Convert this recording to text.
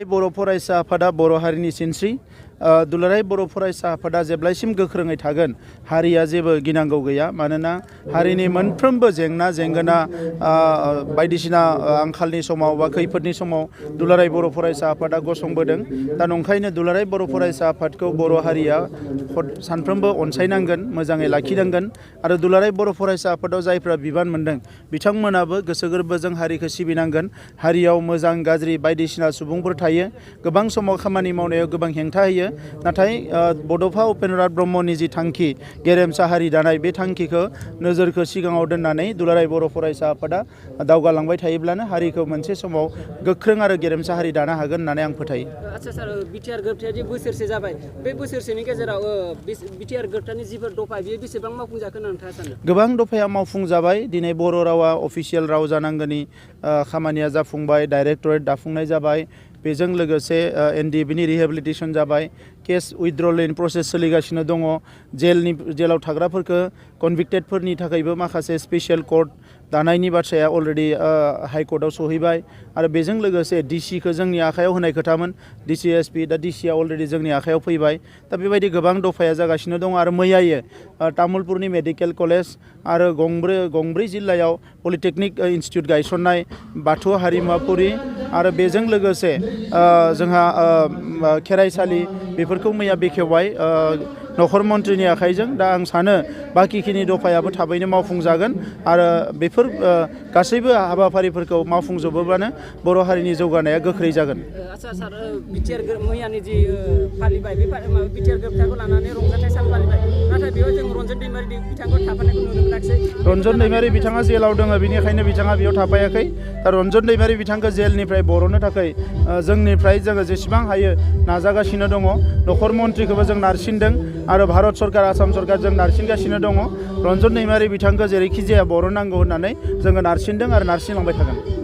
बर' फरायसा आफादा बर' हारिनि सिनस्रि दुलाराय बर' फरायसा आफादा जेब्लायसिम गोख्रोङै थागोन हारिया जेबो गिनांगौ गैया मानोना हारिनि मोनफ्रोमबो जेंना जेंगोना बायदिसिना आंखालनि समाव बा खैफोदनि समाव दुलाराय बर' फरायसा आफादा गसंबोदों दा नंखायनो दुलाराय बर' फरायसा आफादखौ बर' हारिया सानफ्रोमबो अनसायनांगोन मोजाङै लाखिनांगोन आरो दुलाराय बर' फरायसा आफादाव जायफ्रा बिबान मोनदों बिथांमोनाबो गोसो गोरबोजों हारिखौ सिबिनांगोन हारियाव मोजां गाज्रि बायदिसिना सुबुंफोर थायो गोबां समाव खामानि मावनायाव गोबां हेंथा होयो नाथाय बड'फा उपेन्द्रनाथ ब्रह्मनि जि थांखि गेरेमसा हारि दानाय बे थांखिखौ नोजोरखौ सिगाङाव दोननानै दुलाराय बर' फरायसा आफादा दावगालांबाय थायोब्लानो हारिखौ मोनसे समाव गोख्रों आरो गेरेमसा हारि दानो हागोन होननानै आं फोथायो। आच्छा सार बिटिआर गोरोबथाया जे बोसोरसे जाबाय बे बोसोरसेनि गेजेराव बिटिआर गोरोबथानि जिफोर दफा बेयो बेसेबां मावफुंजाखो होनना नोंथाङा सानो? गोबां दफाया मावफुंजाबाय दिनै बर' रावा अफिसियेल राव जानांगौनि खामानिया जाफुंबाय डाइरेक्टरेट दाफुंनाय जाबाय बेजों लोगोसे एनडिएफबि रिहेबिलिटेसन जाबाय केस उइथड्रलिं प्रसेस सोलिगासिनो दङ जेलाव थाग्राफोरखौ कनभिक्टेडफोरनि थाखायबो माखासे स्पेसियेल कर्ट दानायनि बाथ्राया अलरेडि हाइकर्टआव सहैबाय आरो बेजों लोगोसे डिसिखौ जोंनि आखायाव होनाय खोथामोन डिसि एसपि दा डिसिआ अलरेडि जोंनि आखायाव फैबाय दा बेबायदि गोबां दफाया जागासिनो दङ आरो मैयायो तामुलपुरनि मेडिकेल कलेज आरो गंब्रै जिल्लायाव पलिटेकनिक इन्स्टिट्यूट गायसननाय बाथौ हारिमुआफुरि आरो बेजों लोगोसे जोंहा खेराइसालि बेफोरखौ मैया बेखेवबाय नखर मन्थ्रिनि आखाइजों दा आं सानो बाखिखिनि दफायाबो थाबैनो मावफुंजागोन आरो बेफोर गासैबो हाबाफारिफोरखौ मावफुंजोबोब्लानो बर' हारिनि जौगानाया गोख्रै जागोन। आच्छा सार बिटिआर मैयानि जि फालिबाय बे बिटिआर गोरोबथाखौ लानानै रंजाथाइ सान फालिबाय नाथाय बेयाव जों रन्जन दैमारि बिथांखौ थाफानायखौ नुनो मोनाखिसै। रन्जन दैमारि बिथाङा जेलाव दङ बेनिखायनो बिथाङा बेयाव थाफायाखै दा रन्जन दैमारि बिथांखौ जेलनिफ्राय बर'नो थाखाय जोंनिफ्राय जोङो जेसेबां हायो नाजागासिनो दङ नखर मन्थ्रिखौबो जों नारसिनदों आरो भारत सरकार आसाम सरकार जों नारसिनगासिनो दङ रन्जन दैमारि बिथांखौ जेरैखि जाया बर'नांगौ होननानै जोङो नारसिनदों आरो नारसिनलांबाय थागोन।